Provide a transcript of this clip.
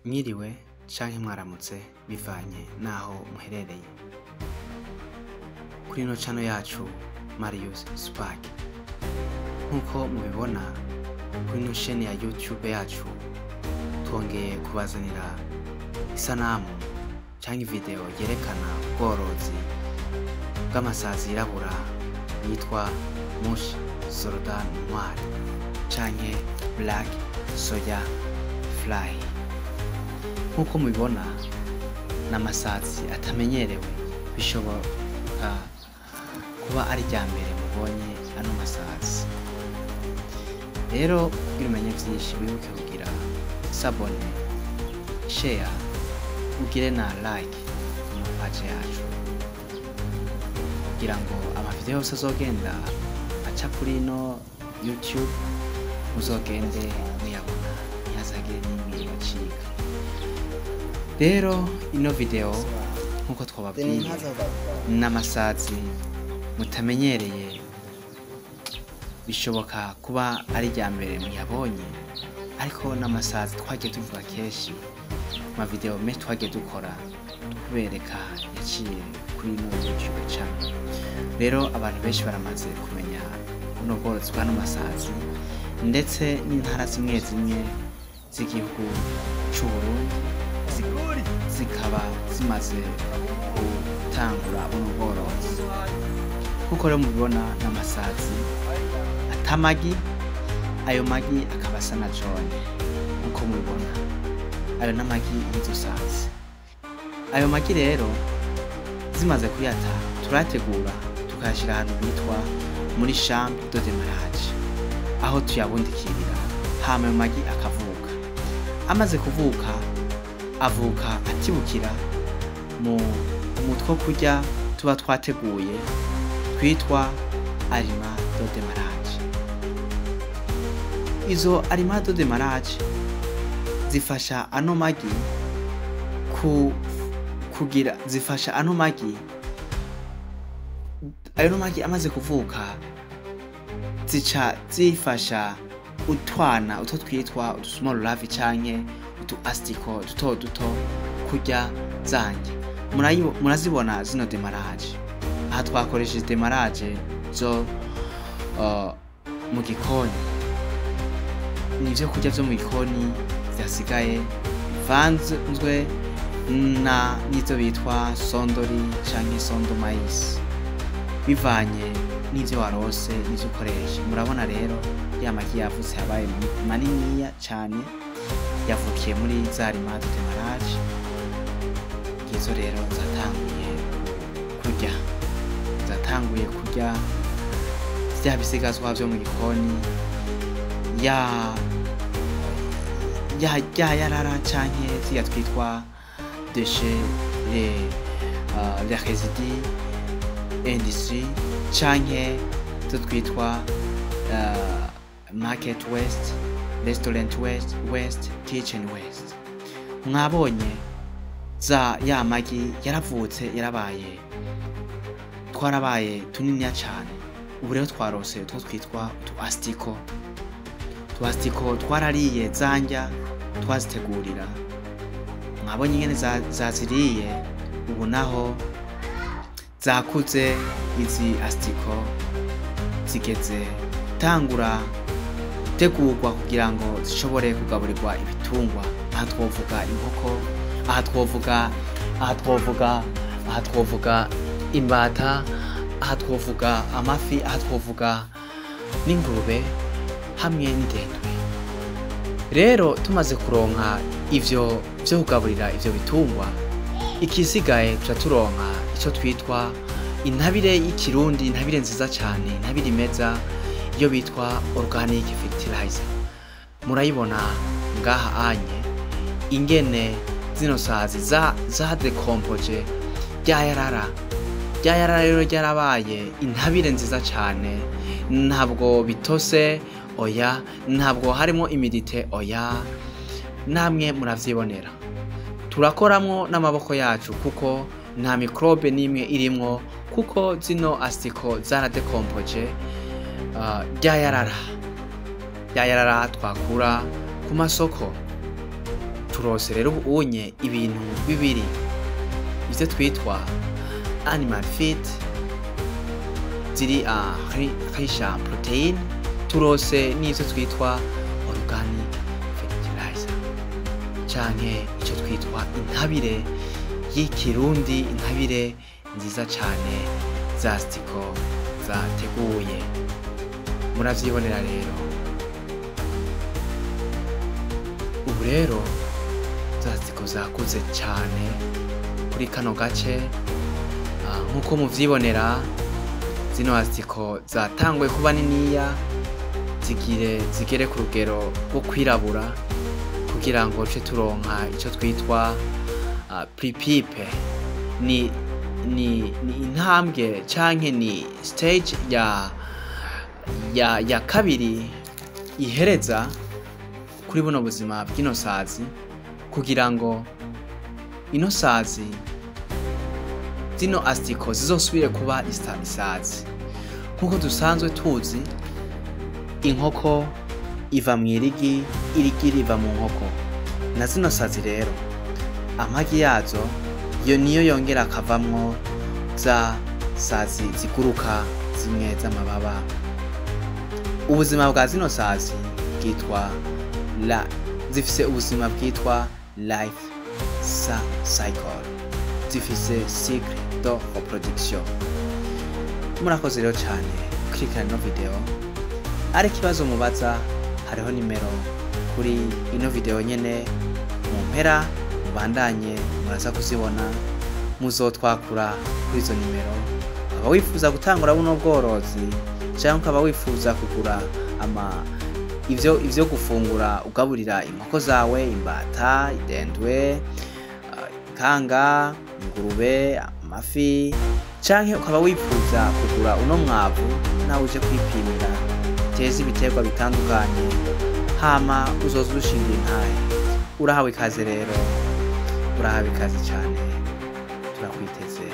Mwiriwe canke mwaramutse bivanye naho muherereye kuri ino channel yacu Marius Spark. Nkuko mubibona kuri ino chaîne ya YouTube yacu, twongeye kubazanira isanamu canke video yerekana ubworozi bw'amasazi yirabura yitwa Mouche Soldat Noire canke Black Soldier Fly. Nkuko mubibona, n'amasazi atamenyerewe, bishoboka kuba ari irya mbere mubonye ano masazi. Rero kugira umenye vyinshi, wibuke kugira s'abonner, share, ugire na like mu page yacu kugira ngo amavideo yose azogenda aca kuri ino YouTube muzogende muyabona, ntihazagire n'imwe ibacika. Rero ino video, nkuko twababwiye, n'amasazi mutamenyereye, bishoboka kuba ari irya mbere muyabonye, ariko n'amasazi twagiye tuvuga kenshi mu mavideo menshi twagiye dukora tubereka yaciye kuri ino YouTube channel. Rero abantu benshi baramaze kumenya buno bworozi bw'ano masazi, ndetse n'intara zimwe zimwe z'igihugu c'u Burundi zikaba zimaze gutangura buno bworozi. Nkuko rero mubibona, n'amasazi atamagi, ayo magi akaba asa na jaune. Nkuko mubibona, ayo n'amagi y'izo sazi. Ayo magi rero zimaze kuyata, turayategura tukayashira ahantu bitwa muri chambre de démarrage, aho tuyabundikirira, hama ayo magi akavuka. Amaze kuvuka, avuka atibukira mu two kurya tuba twateguye twitwa aliment de démarrage. Izo aliment de démarrage zifasha ano magi ku kugira zifasha ano magi. Ayo magi amaze kuvuka, zica zifasha utwana utwo twitwa utu small larvae canke utu asticots duto duto kurya zanjye. Murazibona zino démarrage. Aha twakoresheje démarrage zo mu gikoni, ni ivyo kurya vyo mu gikoni vyasigaye bivanzwe na n'ivyo bitwa son de riz canke son de maïs, bivanye n'ivyo warose n'ivyo ukoresha. Murabona rero ya magi yavutse yabaye maniniya cane, yavukiye muri za aliment de démarrage. Ngizo rero zatanguye kurya vya bisigazwa vyo mu gikoni, ya ya yarara canke zirya twitwa déchets, les résidus industrie canke zo twitwa market waste, restaurant waste, waste, kitchen waste. Mwabonye za ya magi yaravutse, yarabaye, twarabaye tuniniya cane. Ubu rero twarose utwo twitwa utu asticots. Utu asticots twarariye zanja twazitegurira. Mwabonye ingene zaziriye. Ubu naho zakuze, izi asticots zigeze gutangura gutegurwa kugira ngo zishobore kugaburirwa ibitungwa. Aha twovuga inkoko, aha twovuga imbata, aha twovuga amafi, aha twovuga n'ingurube hamwe n'indendwe. Rero tumaze kuronka ivyo vyo kugaburira ivyo bitungwa, ikisigaye tuca turonka ico twitwa intabire y'ikirundi, intabire nziza cane, intabire imeza, iyo bitwa organic fertilizer. Murayibona ngaha anye ingene zino sazi zadécomposé rya yarara. Rya yarara rero ryarabaye intabire nziza cane. Ntabwo bitose, oya, ntabwo harimo humidité, oya, namwe muravyibonera. Turakoramwo n'amaboko yacu kuko nta microbe n'imwe irimwo, kuko zino asticots zaradécomposé rya yarara, rya yarara twakura ku masoko. Turose rero ubunye ibintu bibiri, ivyo twitwa animal feed ziri riche en protéine, turose n'ivyo twitwa organic fertilizer canke ico twitwa intabire y'ikirundi, intabire nziza cane za asticot zateguye. Muravyibonera rero. Ubu rero za asticot zakuze cane kuri kano gace, nkuko muvyibonera zino asticot zatanguye kuba niniya, zigere ku rugero rwo kwirabura kugira ngo ce turonka ico twitwa prépupe. Ni intambwe canke ni stage ya kabiri ihereza kuri buno buzima bw'ino sazi, kugira ngo ino sazi zino asticot zizosubire kuba isazi. Nkuko dusanzwe tuzi, inkoko iva mu irigi, irigi riva mu nkoko. Na zino sazi rero amagi yazo yo niyo yongera akavamwo za sazi ziguruka zimwe z'amababa. Ubuzima bwa zino sazi bwitwa la zifise ubuzima bwitwa life cycle, zifise cycle de reproduction. Murakoze rero cyane gukurikirana ino video. Ari ikibazo mubaza, hariho nimero kuri ino video nyene mu mpera, mubandanye muraza kuzibona, muzotwakura kuri izo nimero. Ukaba wifuza gutangura buno bworozi cyangwa ukaba wifuza kugura ama ivyo gufungura ugaburira inkoko zawe, imbata, idendwe, ikanga, ingurube, amafi, canke ukaba wifuza kugura uno mwavu nawe uje kwipimira uteze ibiterwa bitandukanye, hama uzoza udushingira intahe, urahawe ikaze rero, urahawe ikaze cyane, turakwiteze.